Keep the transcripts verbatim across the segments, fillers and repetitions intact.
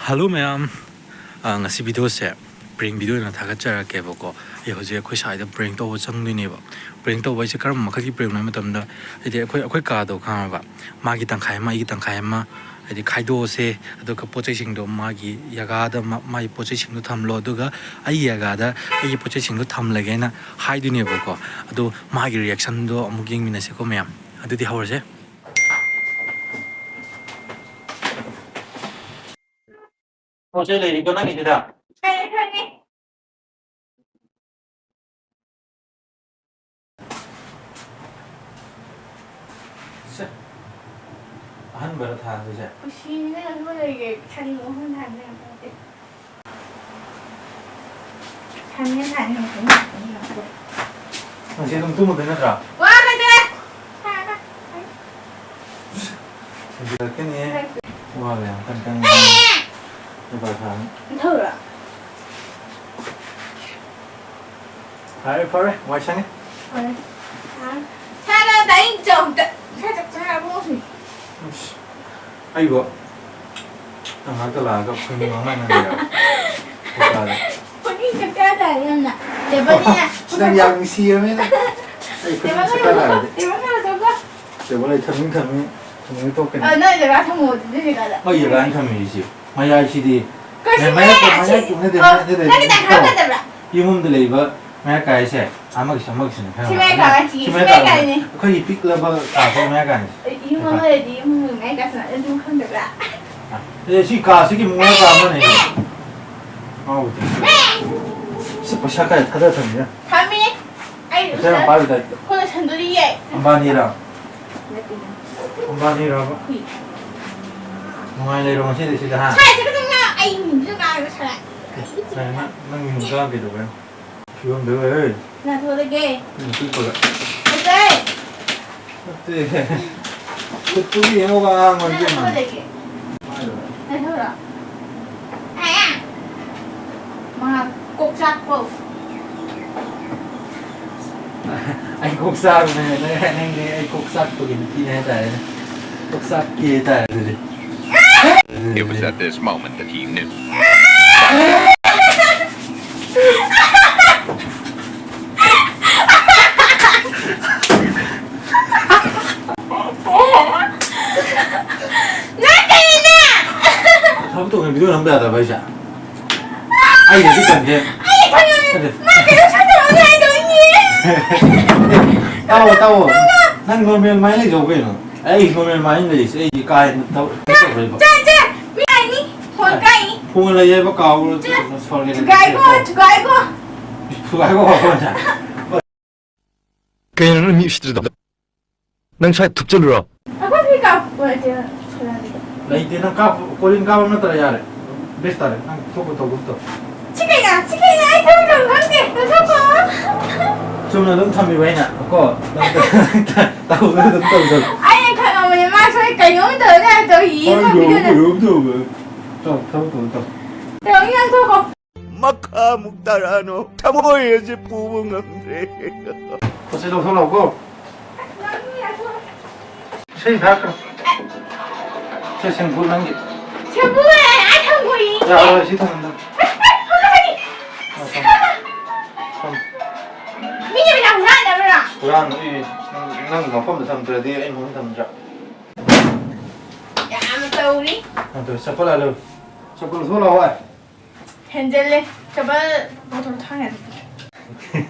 Hello ꯃꯌꯥꯝ, ꯑ, ꯉꯁꯤ ꯚꯤꯗꯤꯑꯣꯁꯦ ꯄ꯭ꯔꯦꯡ ꯚꯤꯗꯤꯑꯣ ꯑꯣꯏꯅ ꯊꯥꯒꯠꯆꯔꯛꯀꯦꯕꯀꯣ꯫ ꯑꯩ ꯍꯧꯖꯤꯛ ꯑꯩꯈꯣꯏ ꯁꯥꯏꯗ ꯄ꯭ꯔꯦꯡ ꯇꯧꯕ ꯆꯪꯗꯣꯏꯅꯦꯕ꯫ ꯄ꯭ꯔꯦꯡ ꯇꯧꯕ ꯍꯥꯏꯁꯦ ꯀꯔꯝꯕ ꯃꯈꯜꯒꯤ ꯄ꯭ꯔꯦꯡꯅꯣ ꯍꯥꯏꯕ ꯃꯇꯝꯗ, ꯍꯥꯏꯗꯤ ꯑꯩꯈꯣꯏ, ꯑꯩꯈꯣꯏ ꯀꯥꯗꯣ ꯈꯪꯉꯕ, ꯃꯥꯒꯤ ꯇꯪꯈꯥꯏ ꯑꯃ, ꯑꯩꯒꯤ ꯇꯪꯈꯥꯏ ꯑꯃ, ꯍꯥꯏꯗꯤ ꯈꯥꯏꯗꯣꯛꯑꯁꯦ, ꯑꯗꯨꯒ ꯄꯣꯠ ꯆꯩꯁꯤꯡꯗꯣ ꯃꯥꯒꯤ ꯖꯒꯥꯗ ꯃꯥ-, ꯃꯥꯒꯤ ꯄꯣꯠ ꯆꯩꯁꯤꯡꯗꯣ ꯊꯝꯂꯣ, ꯑꯗꯨꯒ ꯑꯩꯒꯤ ꯖꯒꯥꯗ ꯑꯩꯒꯤ ꯄꯣꯠ ꯆꯩꯁꯤꯡꯗꯣ ꯊꯝꯂꯒꯦꯅ ꯍꯥꯏꯗꯣꯏꯅꯦꯕꯀꯣ꯫ ꯑꯗꯣ ꯃꯥꯒꯤ ꯔꯤꯌꯦꯛꯁꯟꯗꯣ ꯑꯃꯨꯛ ꯌꯦꯡꯃꯤꯟꯅꯁꯦꯀꯣ ꯃꯌꯥꯝ꯫ ꯑꯗꯨꯗꯤ ꯍꯧꯔꯁꯦ꯫ ꯄꯣꯠ ꯆꯩ ꯂꯩꯔꯤꯗꯣ ꯅꯪꯒꯤꯗꯨꯗ? ꯈꯪꯉꯦ, ꯈꯪꯉꯦ꯫ ꯁꯦ꯫ ꯑꯍꯟꯕꯔ ꯊꯥꯗꯣꯏꯁꯦ? ꯀꯨꯁꯤꯅꯤꯅ ꯑꯗꯨ ꯂꯩꯒꯦ꯫ ꯁꯟ ꯑꯍꯨꯝ ꯊꯥꯅꯤ ꯍꯥꯏꯕ ꯅꯠꯇꯦ꯫ ꯁꯟ ꯊꯥꯅꯤ ꯍꯥꯏꯕ ꯅꯠꯇꯦ꯫ ꯉꯁꯤ ꯑꯗꯨꯝ ꯇꯨꯝꯃꯗꯣꯏ ꯅꯠꯇ꯭ꯔꯥ? ꯋꯥ ꯂꯩꯇꯦ꯫ ꯁꯦꯡꯖꯤꯜꯂꯛꯀꯅꯤꯍꯦ꯫ ꯋꯥꯒ ꯌꯥꯝ ꯀꯟ ꯀꯟ ꯉꯥꯡꯉꯤ꯫ ꯍꯩꯄꯥ ꯁꯥꯅꯨ꯫ ꯅꯊꯧꯔꯣ? ꯐꯔꯦ, ꯐꯔꯦ, ꯋꯥꯏ ꯁꯪꯉꯦ꯫ ꯐꯔꯦ꯫ ꯁꯥꯅ ꯇꯥꯅꯤꯡꯗꯦ ꯑꯝꯇ꯫ ꯁ꯭ꯋꯥꯏ ꯆꯥꯛ ꯆꯥꯔꯕꯣ ꯁꯤꯅꯤ꯫ ꯑꯁ, ꯑꯩꯕꯨ ꯅꯪ ꯉꯥꯛꯇ ꯂꯥꯛꯑꯒ ꯈꯨꯟ ꯉꯥꯡꯅꯅ ꯂꯩꯔꯕ? ꯀꯀꯥꯗ꯫ ꯈꯨꯟꯒꯤ ꯆꯥꯛ ꯆꯥ ꯇꯥꯔꯦ ꯌꯥꯝꯅ꯫ ꯇꯦꯕꯜꯅꯤꯅ꯫ ꯑꯁ, ꯅꯪ ꯌꯥꯝ ꯅꯨꯡꯁꯤꯔꯕꯅꯤꯗ꯫ ꯑꯩ ꯈꯨꯟꯒꯤ ꯇꯦꯕꯜ ꯆꯥꯛ ꯆꯥ ꯇꯥꯔꯗꯤ꯫ ꯇꯦꯕꯜ ꯇꯧꯔ ꯆꯠꯂꯣ꯫ ꯇꯦꯕꯜ ꯑꯩ ꯊꯝꯅꯤꯡ ꯊꯝꯅꯤꯡ ꯊꯝꯅꯤꯡ ꯇꯣꯛꯀꯅꯤ꯫ ꯑ, ꯅꯣꯏ ꯖꯒꯥ ꯊꯝꯃꯣ ꯑꯗꯨꯗꯤ ꯖꯒꯥꯗ꯫ ꯑꯩ ꯖꯒꯥ ꯑꯩꯅ ꯊꯝꯃꯤꯁꯤ꯫ ꯃꯌꯥꯏꯁꯤꯗꯤ ꯀꯩꯁꯨ ꯃꯌꯥꯏ-, ꯃꯌꯥꯏ-, ꯃꯌꯥꯏ ꯃꯌꯥꯏ-, ꯇꯨꯝꯅꯗꯦ, ꯑꯣ, ꯃꯌꯥꯏ ꯇꯨꯝꯅꯗꯦ꯫ ꯅꯪ ꯈꯤꯇꯪ ꯇꯧ꯫ ꯍꯥꯞꯀꯗꯕ꯭ꯔꯥ? ꯌꯨꯝ ꯑꯃꯗ ꯂꯩꯕ ꯃꯌꯥꯏ ꯀꯥꯏꯁꯦ ꯑꯃꯒꯤꯁꯨ ꯑꯃꯒꯤꯁꯨꯅꯦ ꯈꯔ ꯁꯤ ꯃꯌꯥꯏ ꯃꯥꯟꯅꯗꯦ꯫ ꯀꯥꯏ, ꯁꯤ ꯁꯤ ꯃꯌꯥꯏ ꯃꯌꯥꯏ ꯀꯥꯏ꯫ ꯀꯥꯏꯅꯦ꯫ ꯑꯩꯈꯣꯏꯒꯤ ꯄꯤꯛꯂꯕ ꯀꯥꯁꯦ ꯃꯌꯥꯏ ꯀꯥꯏꯅꯦ꯫ ꯌꯨꯝ ꯑꯃꯗꯗꯤ ꯌꯨꯝ ꯃꯌꯥꯏ ꯀꯥꯏꯁꯦ ꯑꯗꯨꯝ ꯈꯪꯗꯕ꯭ꯔꯥ? ꯑꯦ, ꯁꯤ ꯀꯥꯁꯤꯒꯤ ꯃꯌꯥꯏ ꯀꯥ ꯑꯃꯅꯦ꯫ ꯉꯥꯎꯕ ꯇꯧꯏ꯫ ꯁꯤ ꯄꯩꯁꯥ ꯀꯥꯏ ꯊꯥꯗ ꯊꯝꯃꯤꯅ? ꯊꯝꯃꯤ꯫ ꯑꯩ ꯄꯩꯁꯥ ꯌꯥꯝ ꯄꯥꯏꯕ ꯇꯥꯏꯞꯇ꯫ ꯈꯣꯏ ꯂꯣꯏꯁꯟꯗꯣꯔꯤꯌꯦ꯫ ꯑꯝꯕꯥꯅꯤꯔꯣ? ꯅꯠꯇꯦ꯫ ꯑꯝꯕꯥꯅꯤꯔꯣ? ꯍꯨꯏ꯫ ꯅꯨꯡꯉꯥꯏ ꯂꯩꯔꯣ ꯉꯁꯤꯗꯤ ꯁꯤꯗ, ꯍꯥ? ꯁꯥꯏ, ꯆꯠꯀꯗꯧꯅꯦ꯫ ꯑꯩ ꯃꯤꯡꯁꯤꯗ ꯉꯥꯡꯉꯒ ꯁꯥꯟꯅ꯫ ꯅꯪ, ꯅꯪ, ꯅꯪꯒꯤ ꯅꯨꯡꯗꯥꯡ ꯀꯩꯗꯧꯕ? ꯐꯤꯕꯝꯗ ꯂꯣꯏꯔꯦ꯫ ꯅꯥꯊꯣꯛꯑꯒꯦ꯫ ꯅꯪ ꯄꯤꯛꯄꯒ꯫ ꯐꯖꯩ꯫ ꯅꯠꯇꯦ꯫ ꯈꯨꯠꯇꯨꯗꯤ ꯌꯦꯡꯉꯣ, ꯑꯉꯥꯡ ꯑꯣꯏꯔꯗꯤ ꯅꯪ ꯌꯦꯡꯉꯣ꯫ ꯅꯥꯊꯣꯛꯑꯒꯦ꯫ ꯅꯥꯊꯣꯛꯑꯣꯔꯣ? ꯃꯥ ꯀꯣꯛ ꯆꯥꯛꯄꯧ꯫ ꯑꯩ ꯀꯣꯛ ꯆꯥꯛꯄꯅꯦ, ꯅꯪ, ꯅꯪꯗꯤ ꯑꯩ ꯀꯣꯛ ꯆꯥꯛꯄꯒꯤ ꯅꯨꯄꯤꯅꯦ ꯍꯥꯏꯇꯥꯔꯦꯅꯦ꯫ ꯀꯣꯛ ꯆꯥꯛꯄꯤ ꯍꯥꯏꯇꯥꯔꯦ ꯑꯗꯨꯗꯤ꯫ It was at this moment that he knew. ꯅꯪ ꯀꯩꯅꯣꯅꯦ? ꯊꯕꯛ ꯇꯧꯔꯤꯉꯩ ꯚꯤꯗꯤꯑꯣ ꯅꯝꯕ ꯌꯥꯗꯕ ꯑꯩꯁꯦ? ꯑꯩꯅꯗꯤ ꯀꯟꯗꯦ꯫ ꯑꯩ ꯈꯪꯉꯦ꯫ ꯅꯠꯇꯦ꯫ ꯃꯥ ꯀꯩꯅꯣ ꯁꯛꯇꯧꯔꯣ ꯍꯥꯏꯗꯧꯅꯤ꯫ ꯇꯥꯎꯑꯣ, ꯇꯥꯎꯑꯣ꯫ ꯅꯪ ꯅꯣꯔꯃꯦꯜ ꯃꯥꯏꯟ ꯂꯩꯖꯧ ꯀꯩꯅꯣ꯫ ꯑꯩ ꯅꯣꯔꯃꯦꯜ ꯃꯥꯏꯟ ꯂꯩꯔꯤꯁꯦ ꯑꯩꯗꯤ ꯀꯥ ꯍꯦꯟꯅ ꯇꯧ-, ꯀꯩꯅꯣ ꯇꯧꯔꯣꯏꯕ꯫ ꯆꯦ, ꯆꯦ, ꯃꯤ ꯂꯥꯛꯏꯅꯤ꯫ ꯐꯣꯟ ꯀꯥꯏꯅꯤ꯫ ꯐꯣꯟ ꯂꯩꯌꯦꯕ ꯀꯥꯎꯔ-, ꯆꯦ, ꯁꯣꯔꯒꯦ ꯂꯩ-, ꯊꯨꯒꯥꯏꯈꯣ, ꯊꯨꯒꯥꯏꯈꯣ꯫ ꯊꯨꯒꯥꯏꯈꯣ꯫ ꯀꯩꯅꯣ ꯅꯪ ꯃꯤ ꯎꯁꯤꯠꯇ꯭ꯔꯤꯗꯣ? ꯅꯪ ꯁ꯭ꯋꯥꯏ ꯊꯨꯞꯆꯜꯂꯨꯔꯣ? ꯑꯩꯈꯣꯏ ꯐꯤ ꯀꯥꯞꯄ ꯅꯠꯇꯦ, ꯁꯣꯔꯥꯠꯀꯤꯗꯣ꯫ ꯂꯩꯇꯦ, ꯅꯪ ꯀꯥꯞꯄ, ꯀꯣꯂꯤꯡ ꯀꯥꯞꯄ ꯅꯠꯇ꯭ꯔꯥ? ꯌꯥꯔꯦ, ꯕꯦꯁ ꯇꯥꯔꯦ, ꯅꯪ ꯊꯣꯛꯄ ꯇꯧꯒꯨꯝ ꯇꯧ꯫ ꯁꯤ ꯀꯩꯅꯣ? ꯁꯤ ꯀꯩꯅꯣ? ꯑꯩ ꯊꯕꯛ ꯇꯧꯐꯝ ꯈꯪꯗꯦ, ꯂꯧꯊꯣꯛꯈꯣ꯫ ꯆꯨꯝꯅ ꯑꯗꯨꯝ ꯊꯝꯃꯤꯕ ꯑꯩꯅ, ꯀꯣ? ꯅꯪ ꯇꯧꯕꯗꯣ ꯑꯗꯨꯝ ꯇꯧꯖꯧ꯫ ꯑꯩꯅ ꯈꯪꯉꯕꯅꯦ, ꯃꯥ ꯁꯣꯏ ꯀꯩꯅꯣꯝ ꯇꯧꯔꯦ ꯇꯧꯔꯤ, ꯌꯦꯡꯉꯣ ꯀꯩꯅꯣꯝ, ꯚꯤꯗꯤꯑꯣꯗ꯫ ꯀꯩꯅꯣꯝ ꯇꯧꯕ꯫ ꯇꯧ, ꯊꯕꯛ ꯇꯧ, ꯇꯧ꯫ ꯇꯧꯔꯤ, ꯅꯪ ꯊꯣꯛꯈꯣ꯫ ꯃꯈꯥꯃꯨꯛ ꯇꯥꯔꯛꯑꯅꯨ, ꯊꯃꯣꯏ ꯑꯁꯤ ꯄꯨꯕ ꯉꯝꯗ꯭ꯔꯦ꯫ ꯄꯣꯠ ꯆꯩ ꯂꯧꯊꯣꯛꯂꯛꯑꯣꯀꯣ꯫ ꯏꯁꯩ ꯊꯥꯛꯈ꯭ꯔꯣ꯫ ꯁꯦ, ꯁꯦꯝꯄꯨ ꯅꯪꯒꯤ꯫ ꯁꯦꯝꯄꯨ ꯑꯩ ꯊꯝꯈꯣꯏ꯫ ꯌꯥꯔꯣꯏ, ꯁꯤ ꯊꯝꯃꯨ꯫ ꯑꯁ, ꯑꯁ, ꯍꯧꯒꯠꯂꯅꯤ꯫ ꯑ, ꯊꯝꯃꯨ꯫ ꯊꯝꯃꯨ꯫ ꯃꯤꯅ ꯄꯩꯁꯥ ꯍꯨꯔꯥꯟꯅꯕ꯭ꯔꯥ? ꯍꯨꯔꯥꯟꯕ, ꯏ, ꯅꯪ, ꯅꯪ ꯃꯐꯝꯗ ꯊꯝꯗ꯭ꯔꯗꯤ ꯑꯩ ꯃꯐꯝꯗ ꯊꯝꯗ꯭ꯔꯥ? ꯌꯥꯝꯅ ꯇꯧꯔꯤ꯫ ꯑ, ꯇꯧ, ꯆꯠꯄ ꯂꯥꯜꯂꯨ꯫ ꯆꯠꯄ ꯂꯧꯊꯣꯛ ꯂꯥꯛꯑꯣ, ꯑꯩ꯫ ꯍꯦꯟꯖꯜꯂꯦ꯫ ꯆꯄꯜ ꯄꯣꯠꯇꯣ ꯊꯥꯡ ꯌꯥꯗꯦ꯫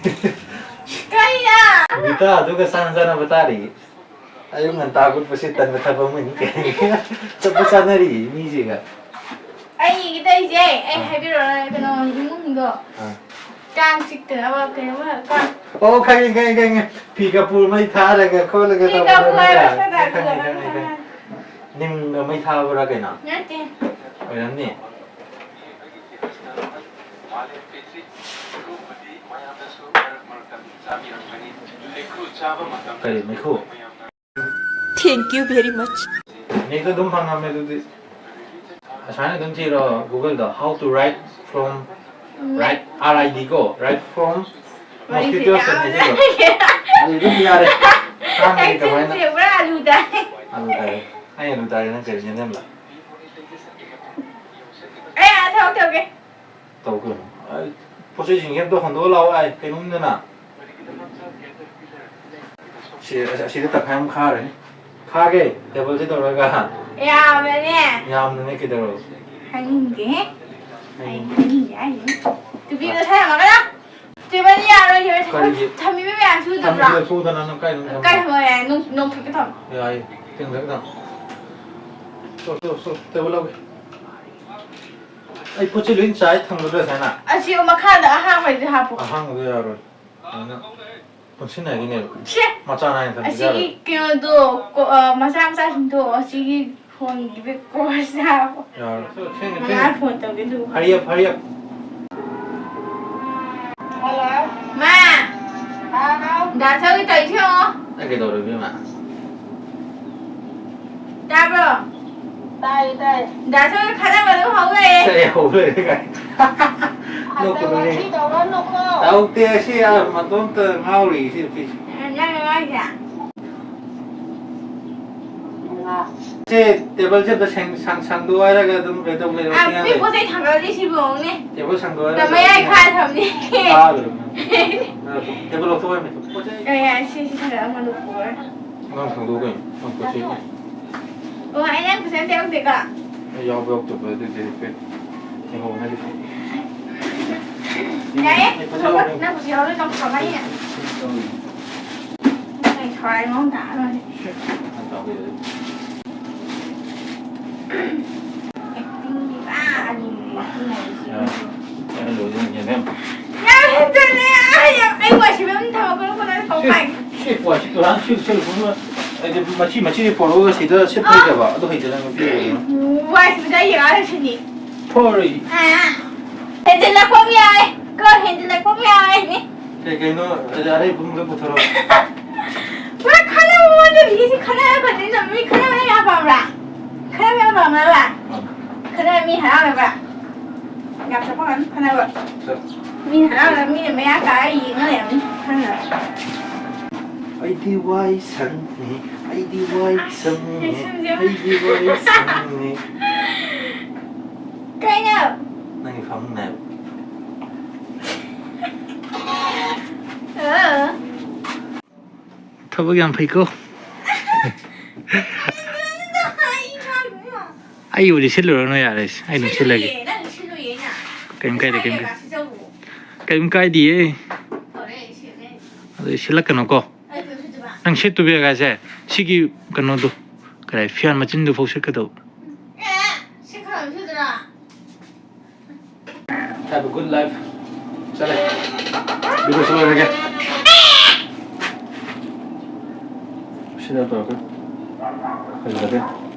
ꯀꯩꯅꯣ? ꯕꯤꯇꯥ, ꯑꯗꯨꯒ ꯆꯥꯟꯅ ꯆꯥꯟꯅꯕ ꯇꯥꯔꯤ꯫ ꯑꯌꯨꯛ ꯉꯟꯇꯥ ꯍꯧꯒꯠꯄꯁꯦ ꯇꯟꯕ ꯊꯕꯛ ꯑꯃꯅꯤ ꯀꯥꯏꯅ꯫ ꯆꯠꯄ ꯆꯥꯅꯔꯤ ꯃꯤꯁꯤꯒ꯫ ꯑꯩ ꯇꯧꯔꯤꯁꯦ, ꯑꯩ ꯑꯥ꯫ ꯍꯥꯏꯕꯤꯔꯛꯑꯣꯔꯥ? ꯀꯩꯅꯣ, ꯏꯃꯨꯡꯗꯣ꯫ ꯑꯥ꯫ ꯀꯥꯡ ꯆꯤꯛꯇꯅꯕ ꯀꯩꯅꯣꯝꯃ ꯀꯥꯡ ꯑꯣ, ꯈꯪꯉꯦ, ꯈꯪꯉꯦ, ꯈꯪꯉꯦ꯫ ꯐꯤ ꯀꯥꯄꯨꯔ ꯃꯩ ꯊꯥꯔꯒ ꯈꯣꯠꯂꯒ ꯐꯤ ꯇꯧꯕꯗꯣ ꯀꯥꯄꯨꯔ ꯅꯠꯇ꯭ꯔꯥ? ꯍꯥꯏꯕ ꯁꯣꯗꯥ ꯈꯪꯉꯦ, ꯈꯪꯉꯦ, ꯈꯪꯉꯦ, ꯈꯪꯉꯦ꯫ ꯈꯪꯉꯦ꯫ ꯅꯤꯝꯒ ꯃꯩ ꯊꯥꯕ꯭ꯔꯥ ꯀꯩꯅꯣ? ꯅꯠꯇꯦ꯫ ꯑꯣꯏꯔꯝꯅꯤ꯫ ꯀꯔꯤ ꯃꯩꯈꯨ? Thank you very much. ꯅꯦꯠꯇ ꯑꯗꯨꯝ ꯐꯪꯉꯝꯃꯦ ꯑꯗꯨꯗꯤ꯫ ꯑꯁꯨꯃꯥꯏꯅ ꯑꯗꯨꯝ ꯊꯤꯔꯣ Google-ꯗ, "How to write from rat, R I D" ꯀꯣ, "Write from mosquitoes" ꯀꯩꯅꯣ ꯊꯤꯔꯣ꯫ ꯑꯗꯨ ꯑꯗꯨꯝ ꯌꯥꯔꯦ꯫ ꯀꯥꯡꯒꯤ ꯑꯩ ꯀꯃꯥꯏꯅ? ꯆꯤꯟꯁꯦ ꯄꯨꯔꯥ ꯑꯂꯨ ꯇꯥꯏ꯫ ꯑꯂꯨ ꯇꯥꯏ꯫ ꯑꯩ ꯑꯂꯨ ꯇꯥꯏ, ꯅꯪ ꯀꯔꯤ ꯅꯦꯝꯂ? ꯑꯩ ꯑꯥ ꯊꯕꯛ ꯇꯧꯒꯦ꯫ ꯇꯧ ꯀꯩꯅꯣ꯫ ꯑꯩ ꯄꯣꯠ ꯆꯩꯁꯤꯡꯁꯦ ꯑꯝꯇ ꯍꯣꯟꯗꯣꯛꯑ ꯂꯥꯛꯑꯣ꯫ ꯑꯩ ꯀꯩꯅꯣꯝꯗꯅ꯫ ꯁꯤ, ꯑꯁꯤꯗ ꯇꯪꯈꯥꯏ ꯑꯃ ꯈꯥꯔꯅꯤ꯫ ꯈꯥꯒꯦ, ꯇꯦꯕꯜꯁꯦ ꯇꯧꯔꯒ꯫ ꯌꯥꯝꯕꯅꯦ꯫ ꯌꯥꯝꯕꯅꯦ ꯀꯩꯗꯧꯔꯕ? ꯍꯥꯏꯅꯤꯡꯗꯦꯍꯦ꯫ ꯑꯩ ꯍꯥꯏꯅꯤꯡꯗꯦ ꯍꯥꯏꯁꯤꯅꯤ꯫ ꯇꯨꯄꯤꯗꯣ ꯁꯥꯟꯅꯕꯒ꯫ ꯇꯦꯕꯜ ꯌꯥꯔꯣꯏ, ꯇꯦꯕꯜ ꯀꯔꯤꯒꯤ? ꯊꯝꯃꯤꯕ ꯃꯌꯥꯝꯁꯨ ꯎꯗꯕ꯭ꯔꯣ? ꯊꯝꯃꯤꯕ ꯊꯣꯛꯎꯗꯅ ꯅꯪ ꯀꯥꯏꯗꯅꯣ ꯊꯝꯃꯤꯗꯣ? ꯀꯥꯏ ꯊꯝꯃꯣ? ꯌꯥꯏ, ꯅꯣꯡ-, ꯅꯣꯡꯊꯛꯇ ꯊꯝꯃꯣ꯫ ꯌꯥꯏ, ꯇꯦꯕꯜ ꯂꯧꯒꯦ꯫ ꯑꯩ ꯄꯣꯠ ꯆꯩ ꯂꯣꯏ ꯆꯥꯏ ꯊꯝꯒꯗ꯭ꯔꯥ ꯁꯨꯃꯥꯏꯅ? ꯑꯁꯤ ꯃꯈꯥꯗ ꯑꯍꯥꯡꯕꯗꯤ ꯍꯥꯞꯄꯣ꯫ ꯑꯍꯥꯡꯕꯗꯣ ꯌꯥꯔꯣꯏ꯫ ꯑꯗꯨꯅ ꯄꯨꯟꯁꯤꯟꯅꯈꯤꯅꯦꯕ꯫ ꯁꯦ! ꯃꯆꯥ ꯅꯥꯏꯅ ꯊꯝꯕꯗꯤ ꯑꯁꯤꯒꯤ ꯌꯥꯔꯣꯏ꯫ ꯀꯩꯅꯣꯗꯣ, ꯀꯣ-, ꯑ, ꯃꯆꯥ ꯃꯆꯥꯁꯤꯡꯗꯣ ꯑꯁꯤꯒꯤ ꯐꯣꯟꯒꯤ ꯕꯦꯛ ꯀꯣꯕꯔꯁꯤꯗ ꯍꯥꯞꯄꯣ꯫ ꯌꯥꯔꯣꯏ꯫ ꯁꯦ, ꯁꯦ, ꯁꯦ꯫ ꯃꯉꯥ ꯐꯣꯟ ꯇꯧꯒꯦ ꯑꯗꯨꯒ꯫ Hurry up, hurry up꯫ Hello. ꯃꯥ! ꯍꯥꯎ꯫ ꯗꯥ ꯆꯧꯒꯤ ꯇꯧꯔꯤꯁꯦ ꯌꯦꯡꯉꯣ꯫ ꯅꯪ ꯀꯩꯗꯧꯔꯕ, ꯏꯕꯦꯝꯃ? ꯇꯥꯕ꯭ꯔꯣ? ꯇꯥꯏ, ꯇꯥꯏ꯫ ꯗꯥ ꯆꯧꯒ ꯈꯠꯅꯕ ꯑꯗꯨꯝ ꯍꯧ ꯂꯩꯔꯦ꯫ ꯁꯦ, ꯍꯧ ꯂꯩꯔꯦ ꯀꯥꯏ꯫ ꯅꯣꯛꯄꯗꯨꯅꯦ꯫ ꯋꯥꯊꯤ ꯇꯧꯔꯅꯨꯀꯣ꯫ ꯇꯧꯗꯦ, ꯁꯤ ꯌꯥꯝ ꯃꯇꯣꯝꯇ ꯉꯥꯎꯔꯤ, ꯁꯤ ꯅꯨꯄꯤꯁꯤ꯫ ꯅꯪ ꯉꯥꯎꯔꯤꯁꯦ? ꯁꯦ, ꯇꯦꯕꯜꯁꯦ ꯑꯝꯇ ꯁꯦꯡ-, ꯁꯪ-, ꯁꯪꯗꯣꯛ ꯍꯥꯏꯔꯒ ꯑꯗꯨꯝ ꯀꯩꯅꯣ ꯇꯧ ꯂꯩꯔꯣ, ꯑꯥ, ꯁꯤ ꯃꯤ ꯉꯥꯡ ꯄꯣꯠ ꯆꯩ ꯊꯥꯡꯒꯠꯂꯗꯤ ꯁꯤꯕꯨ ꯌꯦꯡꯉꯨꯅꯦ꯫ ꯇꯦꯕꯜ ꯁꯪꯗꯣꯛ ꯍꯥꯏꯔꯒ ꯅꯃꯌꯥꯏ ꯂꯩꯔꯣ꯫ ꯈꯥ ꯊꯝꯅꯤ꯫ ꯐꯥꯗ꯭ꯔꯣ? ꯇꯦꯕꯜ ꯂꯧꯊꯣꯛꯑꯣ ꯍꯥꯏꯕꯅꯤ꯫ ꯄꯣꯠ ꯆꯩ ꯑꯦ, ꯌꯥꯏ, ꯁꯤ, ꯁꯤ ꯊꯥꯡꯒꯠꯂꯝꯃꯣ, ꯑꯗꯨ ꯄꯨꯔꯣ꯫ ꯑꯉꯥꯡ ꯁꯪꯗꯣꯛꯎ ꯀꯩꯅꯣ? ꯅꯪ ꯄꯣꯠ ꯆꯩ ꯑꯣ, ꯑꯩ ꯅꯪ ꯄꯩꯁꯥ ꯑꯝꯇ ꯌꯥꯎꯗꯦꯀꯣ? ꯑꯩ ꯌꯥꯎꯕ ꯌꯥꯎꯗꯕ ꯑꯗꯨꯗꯤ ꯍꯥꯏꯐꯦꯠ ꯌꯦꯡꯍꯧꯅꯔꯤ꯫ ꯌꯥꯏꯌꯦ, ꯑꯩ ꯄꯩꯁꯥ ꯄꯨꯊꯣꯛꯈ꯭ꯔꯣ꯫ ꯌꯥꯎꯔꯦ꯫ ꯅꯪ ꯄꯩꯁꯥ ꯌꯥꯎꯔꯦ, ꯅꯪ ꯄꯨꯊꯣꯛꯈ꯭ꯔꯣ꯫ ꯌꯥꯎꯔꯦ꯫ ꯅꯪ ꯊꯋꯥꯏ ꯃꯑꯣꯡ ꯇꯥꯔꯣꯏ꯫ ꯅꯪ ꯇꯧꯒꯦ ꯑꯗꯨꯗꯤ꯫ Acting ꯗꯤ ꯄꯨꯔꯥ ꯑꯅꯤꯅꯦ acting ꯍꯥꯏꯁꯦ꯫ ꯌꯥꯔꯦ꯫ ꯑꯩ ꯂꯣꯏꯗꯣꯏꯅꯦ, ꯃꯦꯝ꯫ ꯌꯥꯝ ꯍꯦꯟꯖꯜꯂꯦ꯫ ꯑꯩ, ꯑꯩ ꯋꯥꯏ ꯁꯤꯠꯐꯝ ꯊꯝꯃꯛꯀꯅꯨꯀꯣ, ꯅꯪ ꯁꯤ, ꯐꯥꯎ ꯁꯤ ꯋꯥꯏ ꯁꯤꯠꯇꯣ, ꯅꯪ ꯁꯤ, ꯁꯤ ꯂꯧꯊꯣꯛꯑꯒ, ꯍꯥꯏꯗꯤ, ꯃꯆꯤ, ꯃꯆꯤ ꯄꯣꯔꯛꯑꯒ ꯁꯤꯗ ꯁꯤꯠꯄ ꯍꯩꯇꯕ, ꯑꯗꯨ ꯍꯩꯇꯅ ꯅꯨꯄꯤ ꯑꯣꯏꯔꯤꯅꯣ? ꯋꯥꯏ ꯁꯤꯠꯄꯗ ꯑꯩ ꯌꯦꯡꯉꯛꯑꯒ ꯁꯤꯠꯅꯤ꯫ ꯐꯣꯔ꯫ ꯑꯥ꯫ ꯍꯦꯟꯖꯤꯜꯂꯛꯄ ꯑꯃ ꯌꯥꯎꯋꯦ꯫ ꯀꯣ, ꯍꯦꯟꯖꯤꯜꯂꯛꯄ ꯑꯃ ꯌꯥꯎꯋꯦ ꯍꯥꯏꯅꯤ꯫ ꯀꯩ ꯀꯩꯅꯣ, ꯑꯗ ꯑꯔꯩꯕ ꯑꯃ ꯂꯣꯏ ꯄꯨꯊꯣꯔꯛꯑꯣ꯫ ꯄꯨꯔꯥ ꯈꯠꯅꯕ ꯃꯑꯣꯡꯗ ꯃꯤꯁꯤ ꯈꯠꯅꯔꯛꯀꯅꯤꯅ ꯃꯤ ꯈꯠꯅꯕ ꯌꯥꯝ ꯄꯥꯝꯕ꯭ꯔꯥ? ꯈꯠꯅꯕ ꯌꯥꯝ ꯄꯥꯝꯕ꯭ꯔꯥ? ꯄꯥꯝꯃꯦ꯫ ꯈꯠꯅꯕ ꯃꯤ ꯍꯔꯥꯎꯅꯕ꯭ꯔꯥ? ꯌꯥꯝ ꯆꯠꯄ ꯉꯝꯃꯤ ꯈꯠꯅꯕ꯫ ꯆꯠ- ꯃꯤꯅ ꯍꯔꯥꯎꯅ ꯃꯤꯅ ꯃꯌꯥ ꯀꯥꯔ ꯌꯦꯡꯉ ꯂꯩꯔꯝꯅꯤ ꯈꯠꯅꯕ꯫ ꯑꯩꯗꯤ ꯋꯥꯏ ꯁꯪꯉꯦ, ꯑꯩꯗꯤ ꯋꯥꯏ ꯁꯪꯉꯦ, ꯌꯦꯡꯁꯤꯟꯁꯦ꯫ ꯑꯩꯗꯤ ꯋꯥꯏ ꯁꯪꯉꯦ꯫ ꯀꯩꯅꯣ? ꯅꯪꯒꯤ ꯐꯃꯨꯡꯅꯦ ꯍꯥꯏꯕ꯫ ꯑ꯫ ꯊꯕꯛ ꯌꯥꯝ ꯐꯩꯀꯣ꯫ ꯑꯩꯕꯨꯗꯤ ꯁꯤꯜꯂꯨꯔꯅꯨ ꯌꯥꯔꯦ, ꯑꯩ ꯑꯗꯨꯝ ꯁꯤꯜꯂꯒꯦ꯫ ꯁꯤꯜꯂꯨꯏꯌꯦ, ꯅꯪ ꯁꯤꯜꯂꯨꯏꯌꯦ ꯑꯩꯅ꯫ ꯀꯩꯝ ꯀꯥꯏꯗꯦ, ꯀꯩꯝ ꯀꯥꯏꯗꯦ꯫ ꯁꯤꯖꯧꯑꯣ꯫ ꯀꯩꯝ ꯀꯥꯏꯗꯤꯌꯦ꯫ ꯇꯧꯔꯦ, ꯑꯩ ꯁꯤꯜꯂꯦ꯫ ꯑꯗꯨ ꯁꯤꯜꯂꯛꯀꯅꯨꯀꯣ꯫ ꯑꯩ ꯀꯩꯗꯧ ꯁꯤꯗꯣꯏꯕ? ꯅꯪ ꯁꯦꯠꯇꯨꯕꯤ ꯍꯥꯏꯁꯦ ꯁꯤꯒꯤ ꯀꯩꯅꯣꯗꯣ, ꯀꯗꯥꯏ ꯐꯤꯌꯥꯟ ꯃꯆꯤꯟꯗꯨ ꯐꯥꯎ ꯁꯦꯠꯀꯗꯧꯕ꯫ ꯑꯦ, ꯁꯦꯠꯈ꯭ꯔꯕ ꯁꯤꯗꯔꯥ? Have a good life. ꯆꯠꯂꯦ꯫ ꯚꯤꯗꯤꯑꯣꯁꯤ ꯂꯣꯏꯔꯒꯦ꯫ ꯁꯤꯗ ꯇꯧꯔꯒ ꯍꯜꯂꯒꯦ꯫